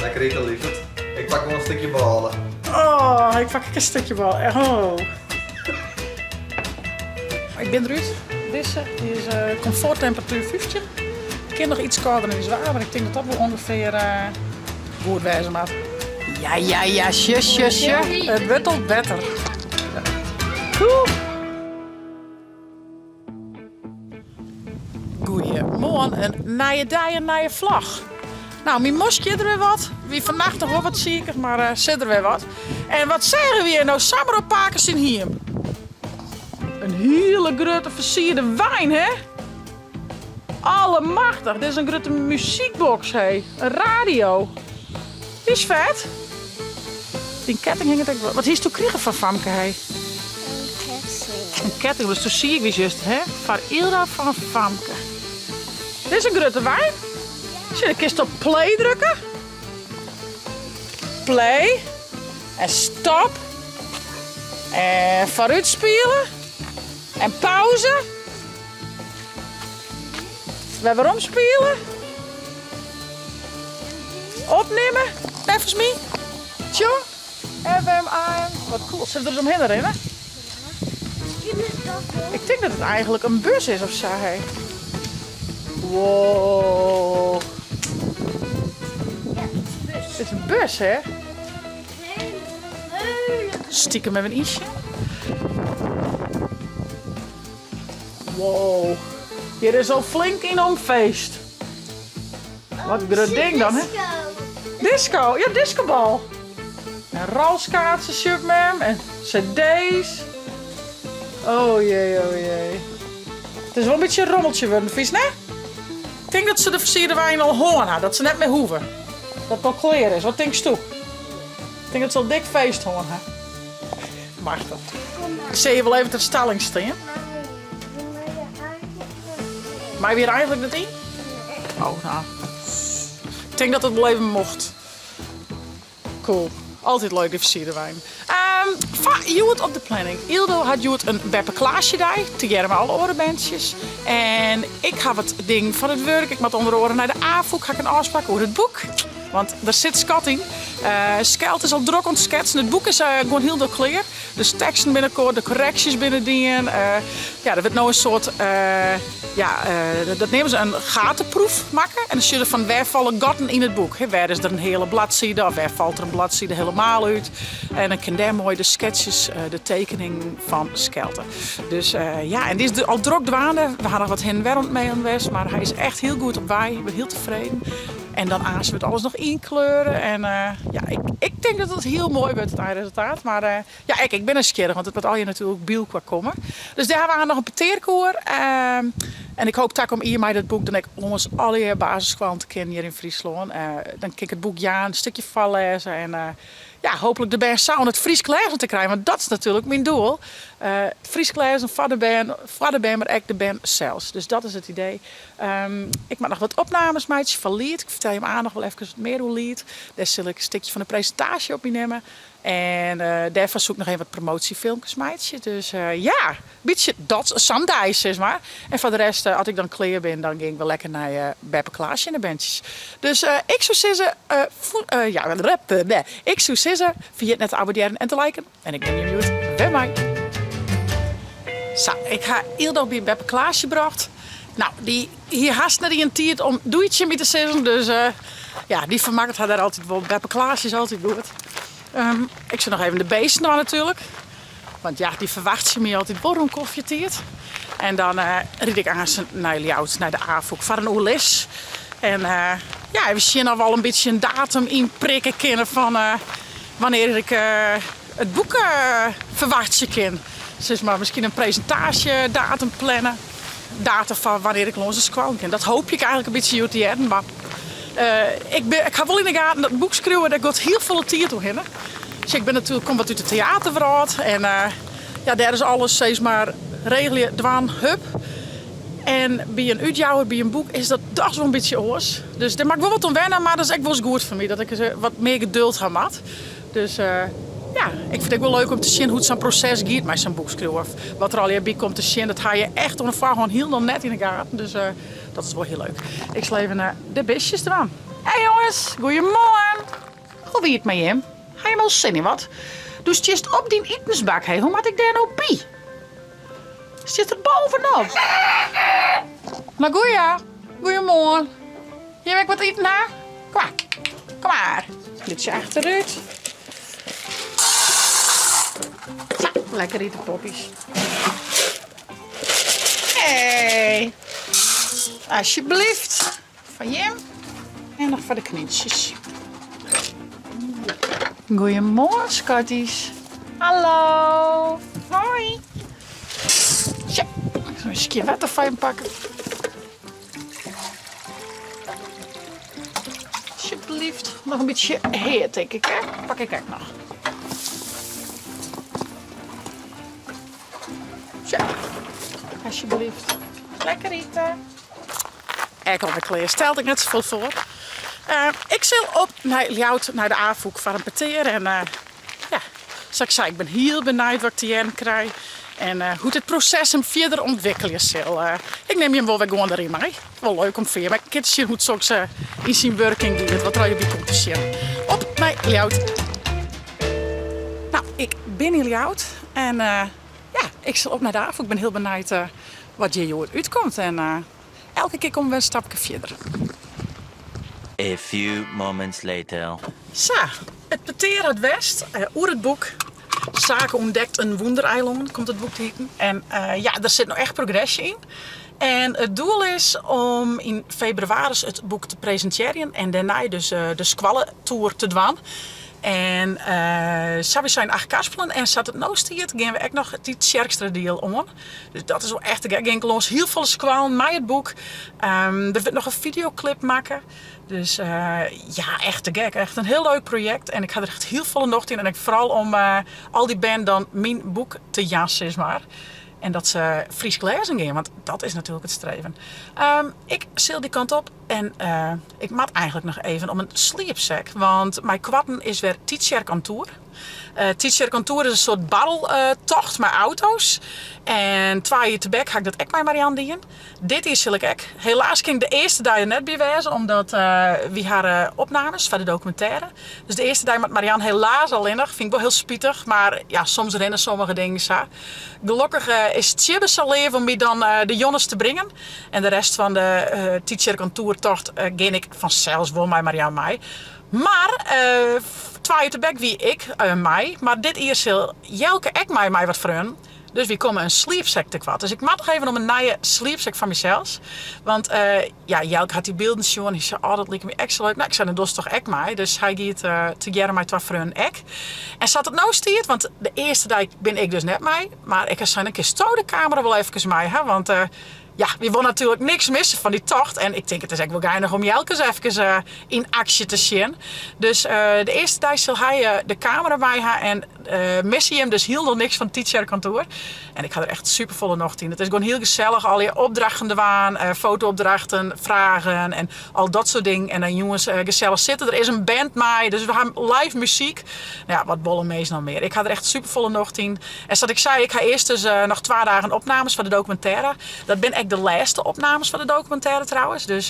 Lekker ite, lieverd. Ik pak wol in stikje bôle. Oh, ik pak ek in stikje bôle. Oh. Ik bin derút. Dizze dy is komforttemperatuer 15. Kin noch iets kâlder dan ús waar, mar ik tink dat dat wol ûngefear goed wêze moat. Ja, ja, ja, sje, sje, sje. It wurdt al better. Cool. Goeiemoarn, in nije dei, in nije vlog. Nou, myn mosk is der wer wat. Wie fannacht noch wol wat sikich, mar uh, sit der wer wat. En wat seagen we hjir no samar op pake syn hiem? In hiele grutte fersierde wein, hè? Allemachtich, dit is in grutte muzykboks, hé. In radio. Die is fet. Dyn ketting hinget ek wol. Wat hiest doe krigen fan famke, hé? In ketting. In ketting, dus toen siik wie juster, hè? Foar Ilda fan famke. Dit is in grutte wein. Sjoch, dan kinst op play drukke. Play. En stop. En foarút spiele. En pauze. Wer werom spiele. Opnimme, neffens my. Tsjo, FM, AM. Wat cool. Sille we der ris omhinne rinne? Ik tink dat it eigenlik in bus is of sa, hé. Wow. It is in bus, hè? Stiekem even ynsjen. Wow, hjir is al flink yn omfeest. Wat grut ding dan, hè? Disco, ja, discobal. En rolskaatsen, sjoch mem, en cd's. Oh jee, oh jee. It is wol in bytsje in rommeltsje wurden, fynst net? Ik tink dat se de fersierde wein al hân ha, dat se net mear hoege. Dat it al klear is. Wat tinkst do? Ik tink dat se al dik feest hân ha. Machtich. Ik sil hjir wol even ter stalling stean. Mei we hjir eigenlik net yn? Oh, nou. Ik tink dat it wol even mocht. Cool. Altyd leuk, dy fersierde wein. Um, hjoed op de planning. Ildo hat hjoed in Beppe Klaasje-dei, tegearre mei alle oare berntsjes. En ik ha wat dingen fan it wurk. Ik moat ûnder oare nei de Afûk, ha ik in ôfspraak oer it boek. Want der sit skat yn. Skelt is al drok oan it sketsen. It boek is gewoan hielendal klear. De teksten binne klear, de korreksjes binne dien. Ja, der wurdt no in soart, ja, dat neame se in gatenproef makke. En dan sjogge se fan wêr falle gatten yn it boek. Wêr is der in heale bladside of wêr falt der in bladside helemaal út. En dan kin dêr moai de sketsjes, de tekeningen fan skelte. Dus ja, en dy is al drok dwaande. We ha noch wat hin en wer oan it mailen west, mar hy is echt hiel goed op wei. Ik bin hiel tefreden. En dan aanst wurdt alles noch ynkleure. En ja, ik, ik tink dat it hiel moai wurdt, it einresultaat. Mar ja, ek, ik bin nijsgjirrich, want it moat allegear natuerlik by elkoar komme. Dus dêr hawwe we noch in petearke oer. En ik hoop takom jier mei dat boek dan ek lâns allegear basisskoallen te kinnen hjir yn Fryslân. Dan kin ik it boek jaan, in stikje foarlêze en ja, hooplik de bern sa oan it Frysk lêzen te krijen, want dat is natuerlik myn doel. Frysk lêzen foar de bern, foar de bern, mar ek de bern sels. Dus dat is it idee. Ik moat noch wat opnames meitsje foar Liet. Ik fertel jim aanst noch wol efkes wat mear oer Liet. Dêr sil ik in stikje fan de presintaasje op my nimme. En dêrfoar soe ik noch even wat promoasjefilmkes meitsje. Dus ja, bytsje dat, sa'n dei sis mar. En foar de rest, as ik dan klear bin, dan gean ik wer lekker nei Beppe Klaasje en de berntsjes. Dus ik soe sizze, ja, ik soe sizze, ferjit net te abonnearjen en te liken. En ik nim jim hjoed wer mei. Sa, ik ha Ildo by Beppe Klaasje brocht. Nou, dy hie hast net ien tiid om doei tsjin my te sizzen, dus ja, dy fermakket har dêr altyd wol. Beppe Klaasje is altyd goed. Ik sil noch even de beesten dwaan natuerlik. Want ja, dy ferwachtsje my altyd wol rûn kofjetiid. En dan ryd ik aanst nei Ljouwert, nei de Afûk foar in oerlis. En ja, even sjen oft we al in bytsje in datum ynprikke kinne fan wannear't ik it boek ferwachtsje kin. Sis mar, miskien in presintaasjedatum planne. Datum fan wannear't ik lâns de skoallen kin. Dat hoopje ik eigenlik in bytsje hjoed te hearren. Mar ik, bin, ik ha wol yn 'e gaten dat boekskriuwen, dêr giet hiel folle tiid oerhinne. Sjoch, ik bin natuerlik, kom wat út de teaterwrâld en ja, dêr is alles sis mar regelje, dwaan, hup. En by in útjouwer, by in boek, is dat dochs wol in bytsje oars. Dus dêr moat ik wol wat oan wenne, mar dat is ek wolris goed foar my, dat ik wat mear geduld ha moat. Dus ja, ik fyn it ek wol leuk om te sjen hoe't sa'n proses giet mei sa'n boek skriuwe. Wat der allegear by komt te sjen, dat ha je echt oan de foarhân hielendal net yn 'e gaten. Dus dat is wol hiel leuk. Ik sil even de bistjes dwaan. Hey jonges, goeiemoarn! Hoe wie it mei jim? Ha jim al sin yn wat? Do stiest op dyn itensbak, hé, hoe moat ik dêr no by? Stiest der bovenop? No goeie, goeiemoarn. Jim ek wat iten ha? Kom mar, kom mar. Bytsje achterút. Sa, lekker ite poppies. Hey. Alsjeblieft. Foar jim en noch foar de knyntsjes. Goeiemoarn, skatties. Hallo. Hoi. Tja, ik zal een skje wetter foar jim pakken. Alsjeblieft. Noch in bytsje heat, tink ik, hè? Pak ik ek noch. Tja, alsjeblieft. Lekker ite. Ek alwer klear. Stelt ek net safolle foar. Ik sil op nei Ljouwert nei de Afûk foar in petear en ja, sa't ik sei, ik bin hiel benijd wat ik te hearren krij en hoe't it proses him fierder ûntwikkelje sil. Ik nim jim wol wer gewoan deryn mei. Wol leuk om foar jim ek in kear te sjen hoe't soks yn syn wurking giet, wat der allegear by komt te sjen. Op nei Ljouwert. No, ik bin yn Ljouwert en ja, ik sil op nei de Afûk. Ik bin hiel benijd wat hjir hjoed útkomt en elke kear komme we in stapke fierder. A few moments later. Sa, it petear hat west oer it boek Sake ûntdekt in wûndereilân, komt it boek te hiten. En ja, der sit no echt progresje yn. En it doel is om yn febrewaris it boek te presintearjen en dêrnei dus de skoalletoer te dwaan. En sa wy sein Achtkarspelen en sa't it no stiet gean we ek noch dy Tsjerksteradiel oan. Dus dat is wol echt te gek. Gean ik lâns hiel folle skoallen mei it boek. Der wurdt noch in fideoklip makke. Dus ja, echt te gek. Echt in hiel leuk projekt en ik ha der echt hiel folle nocht yn. En ek foaral om al dy bern dan myn boek te jaan, sis mar. En dat se Frysk lêzen gean, want dat is natuerlik it streven. Ik sil dy kant op en ik moat eigentlik noch even om in sliepsek, want mei koarten is wer Tytsjerk on Tour. Tytsjerk on Tour is in soart barreltocht mei auto's. En twa jier tebek ha ik dat ek mei Marianne dien. Dit jier sil ik ek. Helaas kin ik de earste dei der net by wêze, omdat wy ha opnames foar de dokumintêre. Dus de earste dei moat Marianne helaas allinnich. Fyn ik wol hiel spitich, mar ja, soms rinne sommige dingen sa. Gelokkich is Tjibbe sa leaf om my dan de jonnes te bringen. En de rest fan de Tytsjerk on Tour-tocht gean ik fansels wol mei Marianne mei. Mar twa jier tebek wie ik mei, mar dit jier sil Jelke ek mei mei wat freonen. Dus wy komme in sliepsek tekoart. Dus ik moat noch even om in nije sliepsek foar mysels. Want ja, Jelke hat dy bylden sjoen. Hy sei, oh, dat liket my ek sa leuk. No, ik sei, dan dochst toch ek mei. Dus hy giet tegearre mei twa freonen ek. En sa't it no stiet, want de earste dei bin ik dus net mei, mar ik ha sein, dan kinsto de kamera wol efkes mei ha, want ja, wy wolle natuerlik niks misse fan dy tocht. En ik tink it is ek wol geinich om Jelke ris efkes yn aksje te sjen. Dus de earste dei sil hy de kamera mei ha en misse jim dus hielendal niks fan Tytsjerk on Tour. En ik ha der echt superfolle nocht yn. It is gewoan hiel gesellich, allegear opdrachten dwaan, foto-opdrachten, fragen en al dat soart dingen. En dan jûns gesellich sitte. Der is in band mei, dus we ha live muzyk. No ja, wat wolle minsken noch mear? Ik ha der echt superfolle nocht yn. En sa't ik sei, ik ha earst dus noch twa dagen opnames foar de dokumintêre. Dat binne ek de lêste opnames foar de dokumintêre trouwens. Dus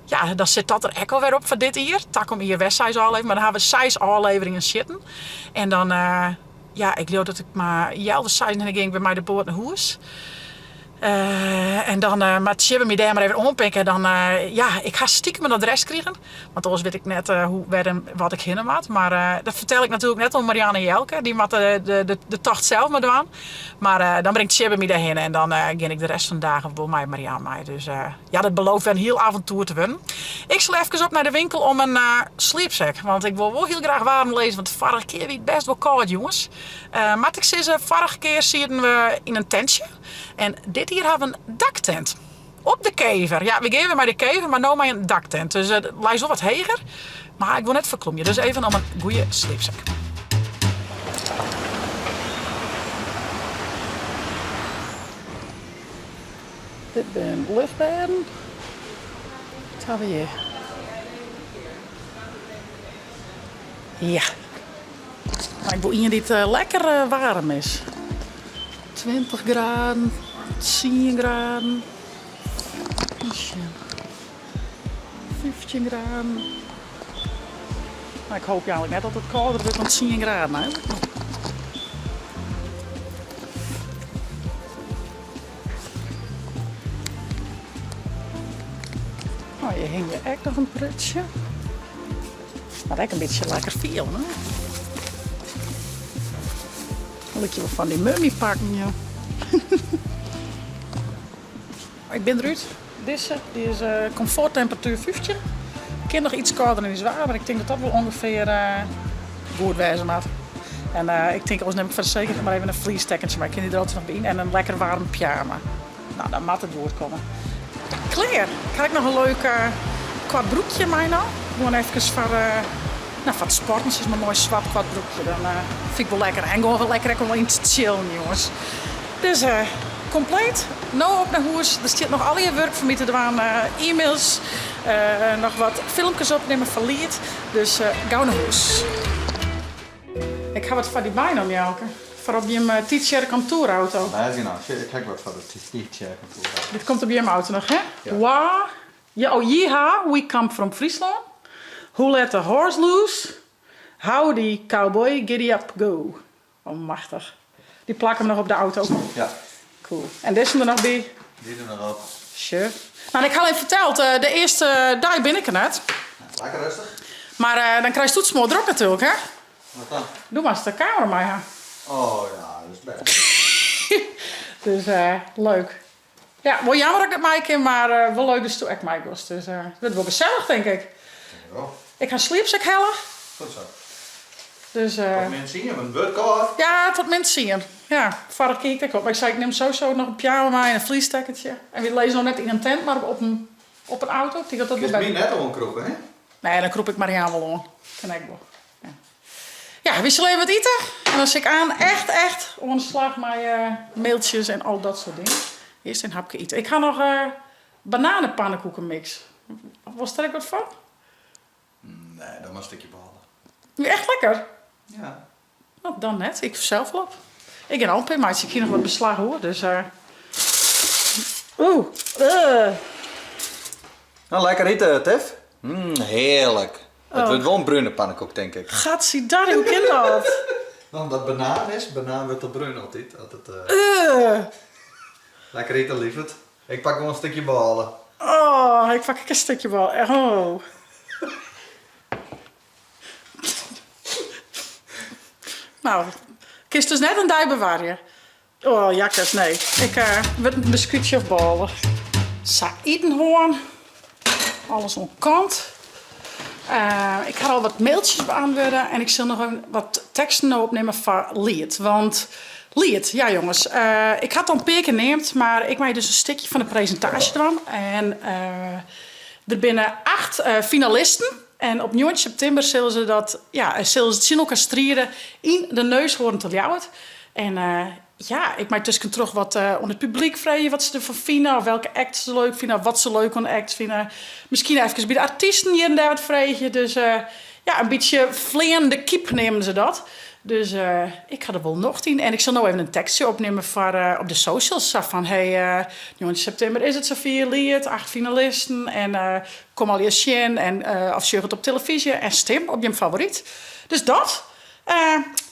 ja, dan sit dat der ek alwer op foar dit jier. Takom jier wer seis ôfleveringen, mar dan ha we seis ôfleveringen sitten. En dan, ja, ik leau dat ik mar healwei seizen hinne gean ik wer mei de boat nei hûs. En dan moat Tjibbe my dêr mar even oanpikke. Dan, ja, ik ha stikem in adres krigen. Want oars wit ik net hoe, wêr en wat ik hinne moat. Mar dat fertel ik natuerlik net oan Marianne en Jelke. Dy moatte de, de tocht sels mar dwaan. Mar dan bringt Tjibbe my dêrhinne en dan gean ik de rest fan de dagen wol mei Marianne mei. Dus ja, dat belooft wer in hiel avontoer te wurden. Ik sil efkes op nei de winkel om in sliepsek. Want ik wol wol hiel graach waarm lizze, want de foarige kear wie it bêst wol kâld jûns. Moat ik sizze, foarige kear sieten we yn in tentsje. En dit jier ha we in daktent. Op de kever. Ja, we gean wer mei de kever, mar no mei in daktent. Dus it leit wol wat heger. Mar ik wol net ferklomje. Dus even om in goede sliepsek. Dit binne luchtbêden. Wat ha we hjir? Ja. Mar ik wol ien dy't lekker waarm is. 20 graden, 10 graden. Even sjen. 15 graden. Mar ik hoopje eigentlik net dat it kâlder wurdt dan tsien graden eigentlik. Oh, hjir hingje ek noch in prutsje. Moat ek in bytsje lekker fiele, hè? Dan lykje wol fan dy mummypakken, joh. Ik bin derút. Dizze, dy is komforttemperatuer 15. Kin noch iets kâlder yn ús waar, mar ik tink dat dat wol ûngefear goed wêze moat. En ik tink oars nim ik foar de sekerheid mar even in fleecedekkentsje mei, kin dy der altyd noch by yn. En in lekker waarm pyjama. No, dan moat it goed komme. Klear! Ik ha ek noch in leuk koart broekje meinaam. Gewoan efkes foar, no, foar it sporten sis mar, moai swart koart broekje. Dan fyn ik wol lekker. En gewoan lekker ek om yn te chillen, jonges. Dus kompleet. No op nei hûs. Der stiet noch allegear wurk foar my te dwaan. E-mails, noch wat filmkes opnimme foar Liet. Dus gau nei hûs. Ik ha wat foar dy meinaam, Jelke. Foar op jim Tytsjerk on Tour-auto. Lês dy nou. Ik ha ek wat foar de Tytsjerk on Tour-auto. Dit komt op jim auto noch, hè? Ja. Wa, ja, oh, yeehaw, we come from Fryslân. Who let the horse loose? Howdy, cowboy, giddy up, go. Oh, machtich. Dy plakke we noch op de auto. Ja. Cool. En dizze der noch by? Dy der noch op. Sure. Nou, ik ha al even ferteld, de earste dei bin ik der net. Lekker rêstich. Mar dan krijst it smoar drok natuerlik, hè? Wat dan? Do moatst de kamera mei ha. Oh ja, dat is bêst. Dus leuk. Ja, wol jammer dat ik net mei kin, mar wol leuk datsto ek meigoest. Dus it wurdt wol gesellich, tink ik. Tink ik wol. Ik ha in sliepsek helle. Goed zo. Dus, Tot min tsien, want it wurdt kâld. Ja, tot min tsien. Ja, foarige kear ek al. Mar ik sei, ik nim sowieso noch in pyjama mei en in fleecedekkentsje. En wy lizze no net yn in tent, mar op in, op in auto. Ik tink dat dat wol Kinst my better net oankrûpe, hè? Nee, dan krûp ik Marianne wol oan. Kin ek wol. Ja. Ja, wy sille even wat ite. En dan sil ik aan echt, echt oan de slach mei mailtsjes en al dat soart dingen. Earst in hapke ite. Ik ha noch bananepannenkoekenmix. Wolst der ek wat fan? Nee, dan mar in stikje bôle. Wie echt lekker? Ja. No, dan net. Ik sels wol op. Ik gean al in pear meitsje. Ik hie noch wat beslach oer, dus. Oeh. No, lekker ite, Tiff. Mm, hearlik. It wurdt wol in brune pannekoek, tink ik. Gatsidar, hoe kin dat? No, omdat banaan is. Banaan wurdt al brún altyd. As it, Lekker ite, lieverd. Ik pak gewoan in stikje bôle. Oh, ik pak ek in stikje bôle. Oh. No, kinst dus net in dei bewarje. Oh, jakkes, nee. Ik wurdt in beskútsje of bôle. Sa, iten hân. Alles oan kant. Ik ha al wat mailtsjes beantwurde en ik sil noch even wat teksten no opnimme foar Liet. Want Liet, ja jonges, ik ha it al in pear kear neamd, mar ik mei dus in stikje fan de presintaasje dwaan. En der binne acht finalisten en op njoggentjin septimber sille se dat, ja, sille se tsjin elkoar stride yn de Neushoorn te Ljouwert. En ja, ik mei tuskentroch wat oan it publyk freegje wat se derfan fine, of welke acts se leuk fine, of wat se leuk oan de acts fine. Miskien efkes by de artysten hjir en dêr wat freegje. Dus ja, in bytsje fleanende kyp neamen se dat. Dus ik ha der wol nocht yn. En ik sil no even in tekstje opnimme foar op de socials. Sa fan, hey, njoggentjin septimber is it safier, Liet, acht finalisten. En kom allegear sjen en of sjoch it op telefyzje en stim op jim favoryt. Dus dat.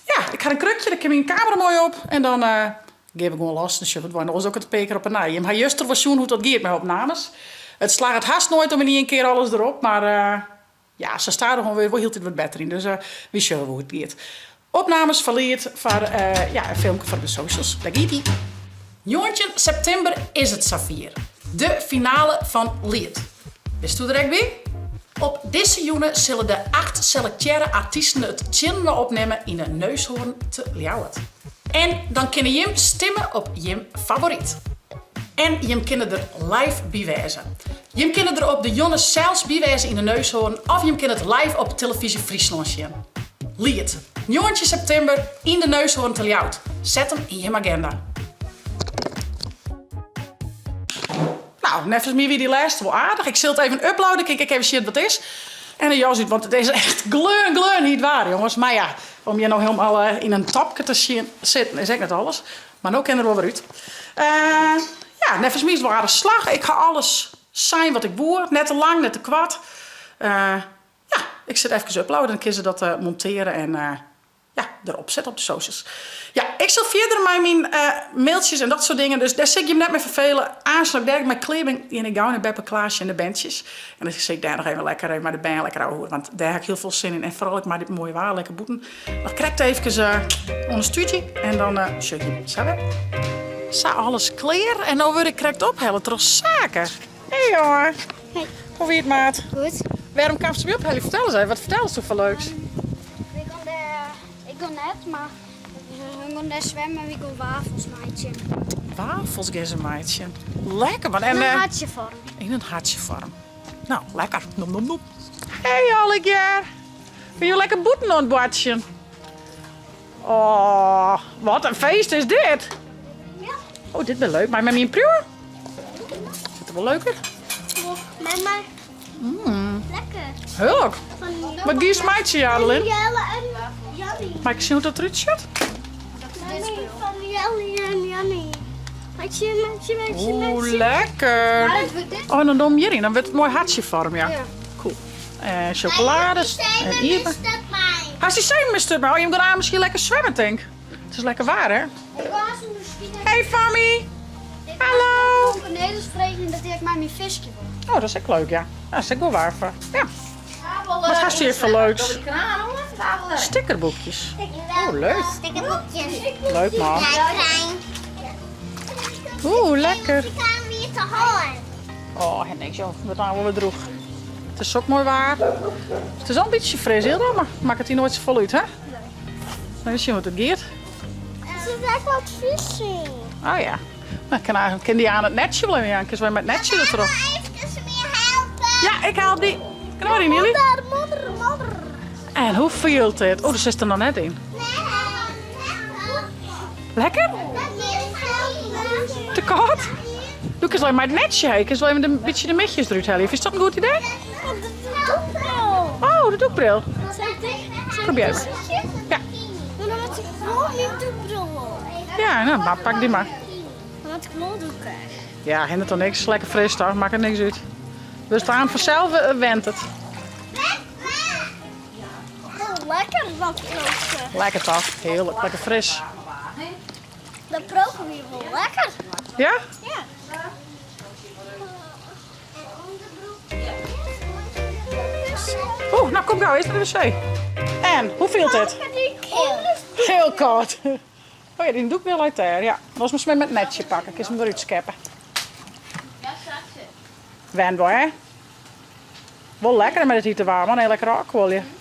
Ja, ik ha in krukje, dêr kin myn kamera moai op. En dan gean we gewoan los. Dan sjogge we it wol. En oars doch ik it in pear kear op 'e nij. Jim ha juster wol sjoen hoe't dat giet mei opnames. It slagget hast noait om yn ien kear alles derop, mar ja, sa stadichoan wurde je wol hieltyd wat better yn. Dus wy sjogge wol hoe't it giet. Opnames foar Liet, foar ja, in filmke foar op de socials. Dêr giet-ie. 19 septimber is it safier. De finale fan Liet. Bisto der ek by? Op dizze jûne sille de acht selektearre artysten it tsjininoar opnimme yn 'e Neushoorn te Ljouwert. En dan kinne jim stimme op jim favoryt. En jim kinne der live by wêze. Jim kinne der op de jûne sels by wêze yn 'e Neushoorn of jim kinne it live op Televyzje Fryslân sjen. Liet, 19 septimber yn de Neushoorn te Ljouwert. Set 'm yn jim agenda. Nou, neffens my wie dy lêste wol aardich. Ik sil it even uploaden, kin ik ek even sjen wat it is. En de jas út, want it is echt gleon, gleon hyt waar, jonges. Mar ja, om hjir no hielendal yn in topke te sitten is ek net alles. Mar no kin er wol wer út. Ja, neffens my is it wol aardich slagge. Ik ha alles sein wat ik woe. Net te lang, net te koart. Ja. ik sil it efkes uploaden, dan kinne se dat monteare en ja, derop sette op de socials. Ja, ik sil fierder mei myn mailtsjes en dat soart dingen, dus dêr sil ik jim net mei ferfele. Aanst as ik dêr mei klear bin, gean ik gau nei Beppe Klaasje en de berntsjes. En dan sil ik dêr noch even lekker even mei de bern lekker ouwehoere, want dêr ha ik hiel folle sin yn. En foaral ek mei dit moaie waar, lekker bûten. Noch krekt efkes oan de stúdzje en dan sjoch ik jim sa wer. Sa, alles klear en no wurd ik krekt ophelle troch Sake. Hey jonge. Hey. Hoe wie it maat? Goed. Wêrom kaamst my opheljen? Fertel ris even, wat fertelst do foar leuks? We gaan dêr, ik gean net, mar we gaan dêr swimmen en we gaan wafels meitsjen. Wafels gean se meitsjen? Lekker man. In in hartsjefoarm. Yn in hartsjefoarm. Nou, lekker. Nom nom nom. Hey allegear. Binne jo lekker bûten oan it boartsjen? Oh, wat in feest is dit! Ja. Oh, dit bin leuk. Mei mei myn priuwen? Sit der wol leuk út. Mei my. Mm. Lekker. Heerlijk. Wat giest meitsjen, Jadelin? Jelle en Jannie. Mag ik zien hoe dat eruit ziet? Van Jelle en Jannie. Meitsje, meitsje, meitsje, Oeh, meitsje. lekker. Maar het wordt dit. Oh, en dan dom hierin. Dan wordt het mooi hartje vorm, ja. Ja. Cool. En chocolades en ierbe. Hast die zeemerstut maar? Oh, je moet aan misschien lekker zwemmen, denk ik. Het is lekker waar, hè? Ik was misschien. Hey, Fammy. Hallo. Ik Cornelis spreken dat ik maar mijn visje wil. Oh, dat is ook leuk, ja. Dat is ook wel waar voor. Ja. Wat hast je hier voor leuks? Stickerboekjes. Oh, leuk. Stickerboekjes. Leuk, man. Ja, klein. Oeh, lekker. Ik kan weer te horen. Oh, en niks, joh. Wat nou weer droeg. Het is ook mooi waar. Het is al een beetje fris, heel dan, maar maakt het hier nooit zo vol uit, hè? Nee. Dan zien we hoe het gaat. Ze is echt wat vissen. Oh ja. Nou, kan eigenlijk kan die aan het netje blijven. Ja, kan ze met het netje erop. Even meer helpen. Ja, ik haal die. Kan maar in, jullie. Modder, modder, modder. En hoe voelt het? Oh, er zit er nog net in. Lekker? Te koud? Doe ik eens maar het netje. Ik eens wel even een beetje de mitjes eruit halen. Is dat een goed idee? Oh, de doekbril. Probeer maar. Ja. Maar dan had ik gewoon mijn doekbril. Ja, nou, maar pak die maar. Dan had ik roldoeken. Ja, hindert toch niks. Lekker fris toch? Maakt er niks uit. We staan vanzelf, went het. Oh, lekker dat roken. Lekker toch? Heerlijk. Lekker fris. Dat proeven we wel lekker. Ja? Ja. Oeh, nou kom gauw eens naar de wc. En, hoe viel het? Heel koud. Oh ja, die doek wil uit daar. Ja, dat was misschien met het netje pakken. Ik kan hem eruit scheppen. Wen wel, hè? Wel lekker met het hier te warm, man. Heel lekker afkoelen.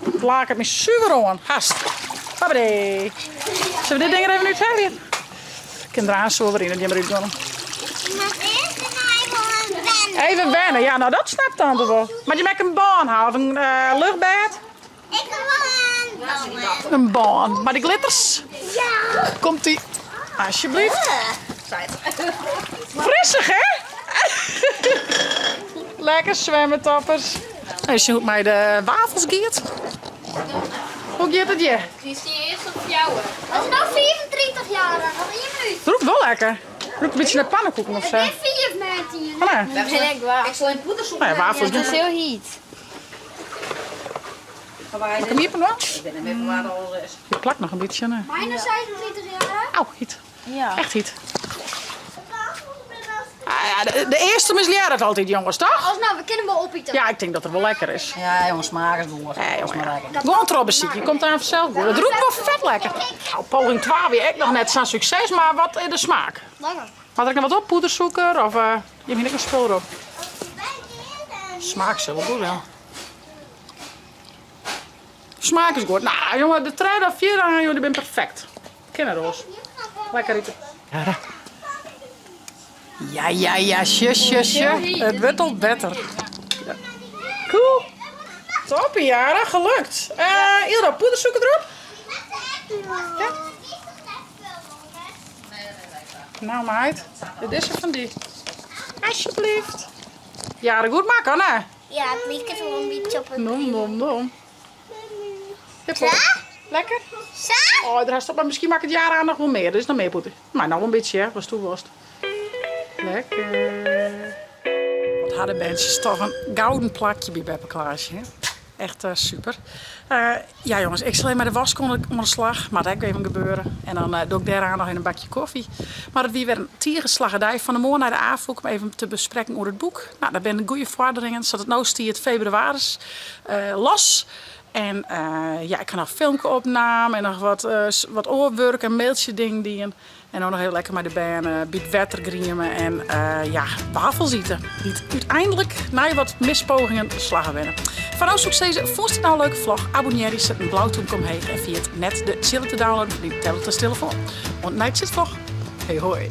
Het laak het me super aan. Hast. Hoppatee. Zullen we dit ding er even uit halen? Ik kan eraan zo weer in dat je hem eruit doen. Maar eerst even wennen. Even wennen. Ja, nou dat snapt tante wel. Maar je maakt een baan houden, of een luchtbed. Ik wil een baan. Een baan. Maar die glitters. Ja. Komt ie. Alsjeblieft. Frissig, hè? Lekker zwemmen, toppers. Hey, zie hoe het mij de wafels gaat. Hoe gaat het je? Die zie je eerst op jou. Wat is nou 34 jaar? Nog één minuut. Het ruikt wel lekker. Het ruikt een beetje naar pannenkoeken of zo. Ik ben 4 minuten. Ah, nee. Dat ben ik waar. Ik zal in poedersoep. Nou ja, wafels Het is heel heet. Mag ik hem hier nog? Ik ben hem even waar al is. Je plakt nog een beetje. Hè? Bijna 36 jaar. Auw, heet. Ja. Echt heet. Ah, ja, de eerste misleert het altijd, jongens, toch? Als nou, we kunnen wel opeten. Ja, ik denk dat het wel lekker is. Ja, jongens, smaak is goed. Nee, jongen, ja. Gewoon trobbeziek, je komt aan vanzelf goed. Het roept wel vet lekker. Nou, poging 12 weer echt nog net zo'n succes, maar wat is de smaak? Lekker. Had ik nog wat op? Poedersuiker of je hebt hier een spul erop. Smaak is wel goed wel. Smaak is goed. Nou jongen, de tweede of vierde aan, joh, die ben perfect. Kinderroos. Lekker eten. Ja, ja, ja, sje, sje, sje. Het wordt al beter. Ja. Cool. Toppie, Jara, gelukt. Ilda, poedersuiker erop? Ja. Nou meid, dit is er van die. Alsjeblieft. Jara, goed maken, hè? Ja, het lijkt wel een beetje op een Nom, nom, nom. Hup, Lekker? Zo? Oh, daar stop maar misschien maak ik het jaar aan nog wel meer. Er is nog meer poeder. Maar nou een beetje, hè? Was toe worst. Lekker. Wat hadden mensen toch een gouden plakje bij Beppe Klaasje, hè? Echt super. Ja jongens, ik sil even mei de wask oan de slach. Moat ek even gebeure. En dan doch ik dêrnei noch even in bakje kofje. Mar it wie wer in tige slagge dei. Fan 'e moarn nei de Afûk om even te besprekken oer it boek. No, der binne goede foarderingen. Sa't it no stiet, febrewaris los. En ja, ik ha noch in filmke opnaam en noch wat oar wurk en mailtsje dingen dien. En no noch even lekker mei de bern by it wetter grieme en ja, wafels ite. Dy't úteinlik nei wat mispogingen slagge binne. Foar no soe ik sizze, fûnst dit no in leuke vlog? Abonnearje, set in blau tûmke omheech en ferjit net de tsjille te downloaden foar dyn tablet of telefoan. Oant nei tsjit vlog. Hei hoi!